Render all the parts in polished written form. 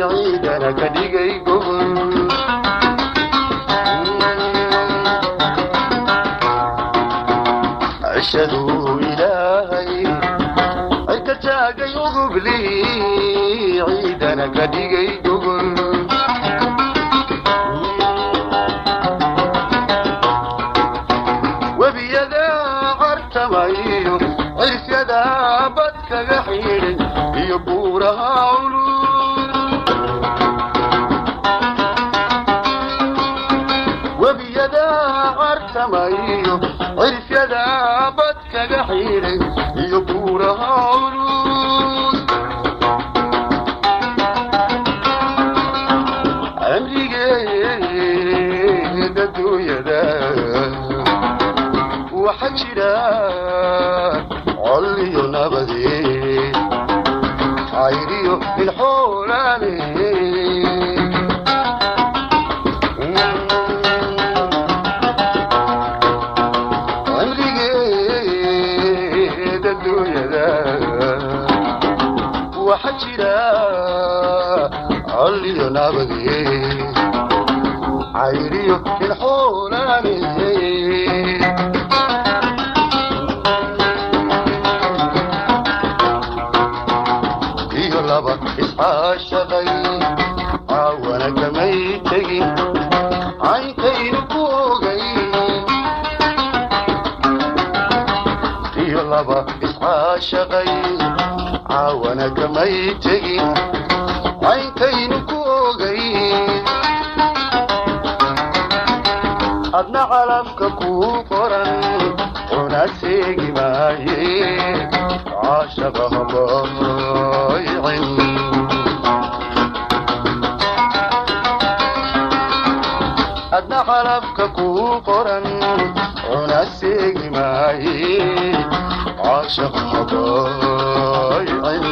Ciidana ka dhigay gogol. Cishaduu Ilaahay cirka taagay udubli, ciidana ka dhigay gogol. Webiyada cartamayo, cirfyada bad kaga xidhay iyo buuraha culus. Webiyada cartamayo, cirfyada bad kaga xidhay iyo buuraha culus. Cimrigeed adduunyada waxa jira col iyo nabade, cayriyo ilxoolaale. Cimrigeed adduunyada waxa jira col iyo nabade, cayriyo ilxoolaale. Iyo laba iscaashaqay caawana kamay tegin, caynkaynu ku ogay. Iyo laba iscaashaqay caawana kamay tegin, caynkaynu ku ogay. Adna calafka kuu qoran una seegi maaye, caashaqa habaaycin. Adna calafka kuu qoran una seegi maaye, caashaqa habaaycin.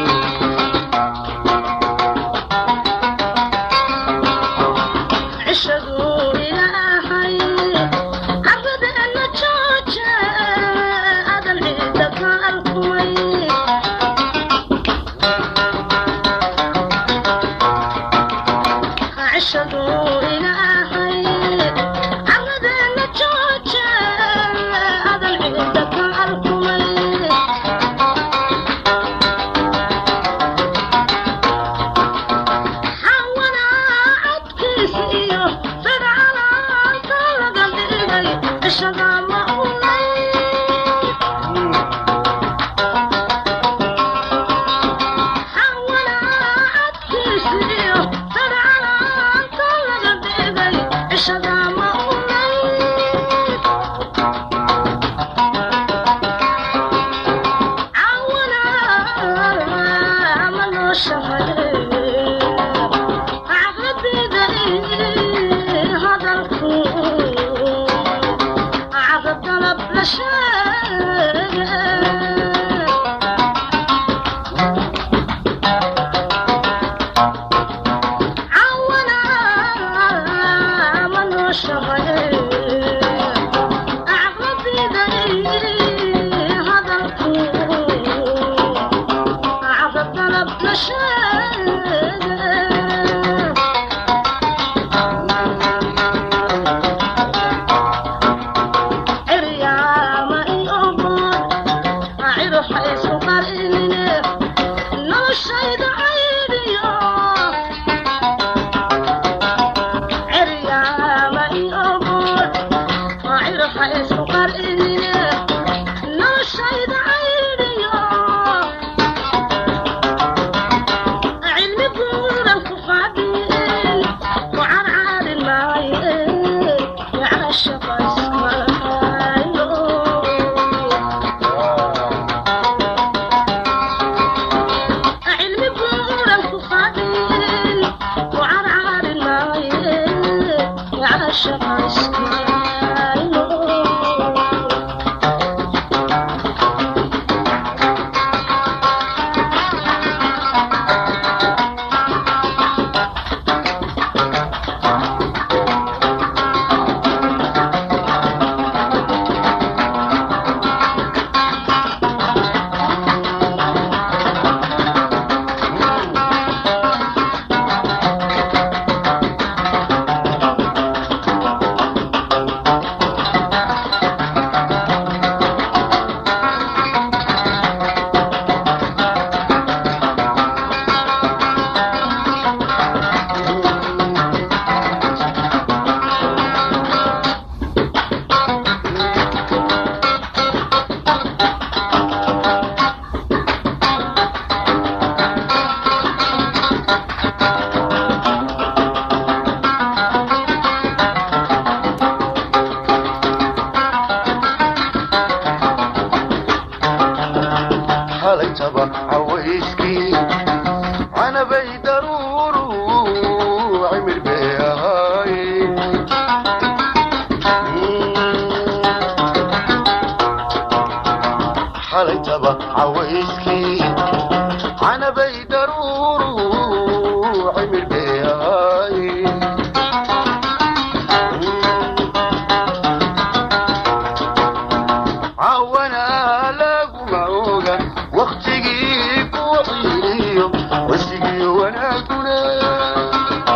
wanaaguna.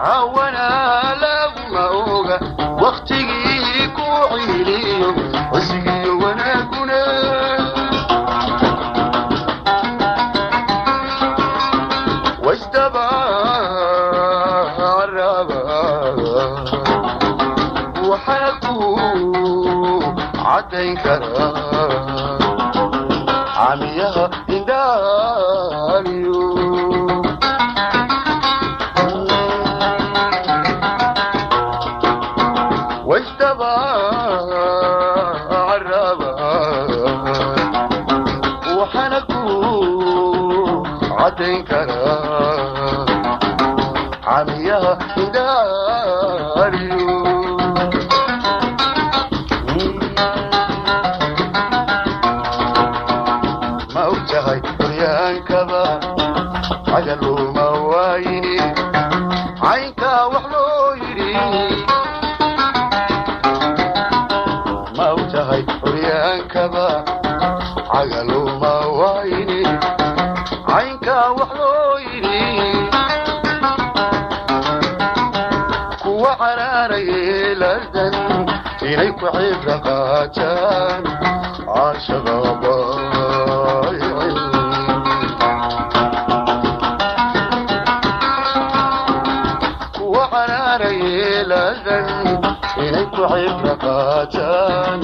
Cawana laguma oga waktigii ku ciiliyo cisigiyo wanaaguna. Wasdaba caraba waxaa ku caddayn karaa camiyaha indhaaliyo. Wasdaba caraba waxaana ku caddayn karaa camiyaha indhaaliyo. Ma og tahay horyaankaba cagaluma waayini caynkaa wax loo yidhi? Ma og tahay horyaankaba cagaluma waayini caynkaa wax loo yidhi? Kuwa caraarayay lardan inay ku cibra qaataan caashaqa baayicin. Kuwa caraarayay lardan inay ku cibra qaataan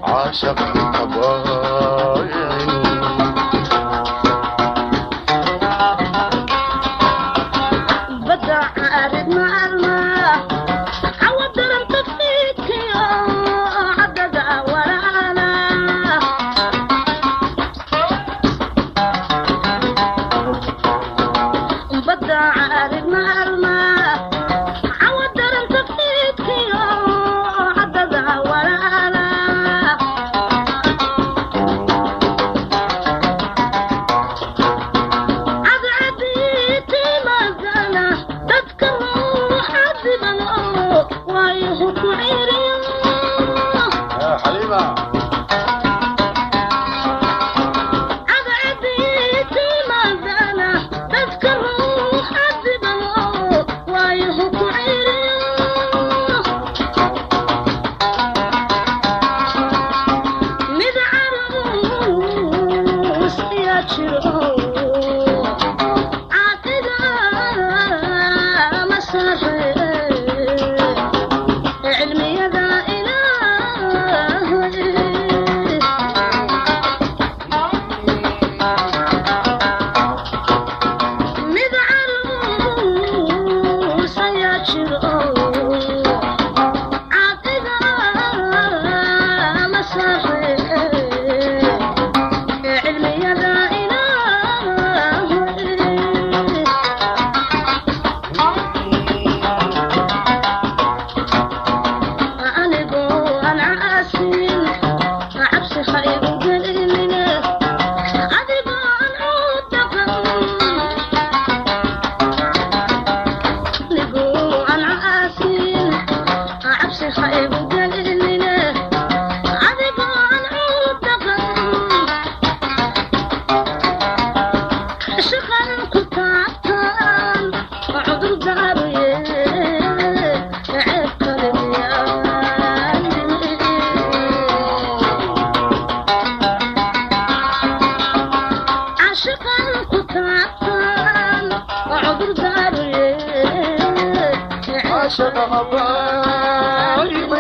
caashaqa baayicin. Badda caarid ma arma cawa daranta fiidkiyo caddada walaala. Badda caarid ma arma cawa daranta fiidkiyo caddada walaala. Cadcadiitimadana dadka ruuxa diban oo waayuhu ku ciriyo. Xaliima. Cadcadiitimadana dadka ruuxa diban oo waayuhu ku ciriyo. Mid caruus yaa jiro caaqida ma sare cilmiyada Ilaahay. Mid caruus ayaa jiro caaqida ma sare cilmiyada Ilaahay. Anigoo aan caasin cabsi ha igu gelinine, adigoo aan u dhaqan. Anigoo aan caasin cabsi ha igu gelinine, adigoo aan u dhaqan. Shaqan ku taabtaan cudur daaruye ceeb kale miyaan dhimin? Cashiqan ku taabtaan cudur daaruye caashaqa habaayicin.